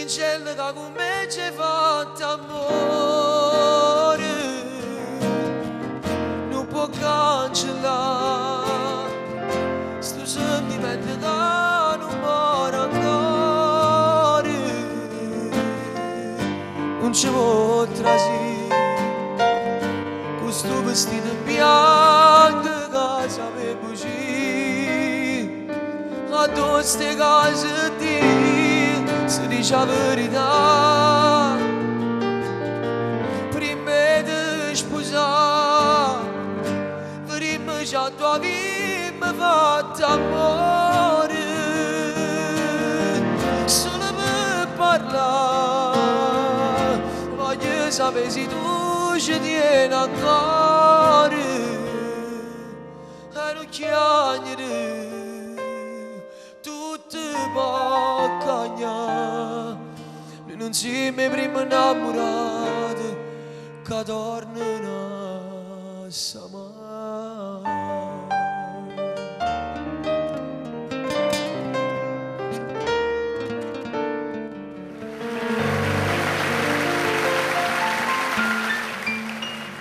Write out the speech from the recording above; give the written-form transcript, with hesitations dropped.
Dincello che con me c'hai fatto amore. Non può cancellare sto sentimento che non muore ancora. Non ci può trasire questo vestito bianco che sa me bugie a ste cose di si dice la verità. Prima di sposare, prima già tua vita fatta amore. Solo per parlare, voglio sapere se tu ci tieni ancora. E non chiagnere, tutto può cagnare. Noi non siamo prima innamorati, che tornano a s'amare.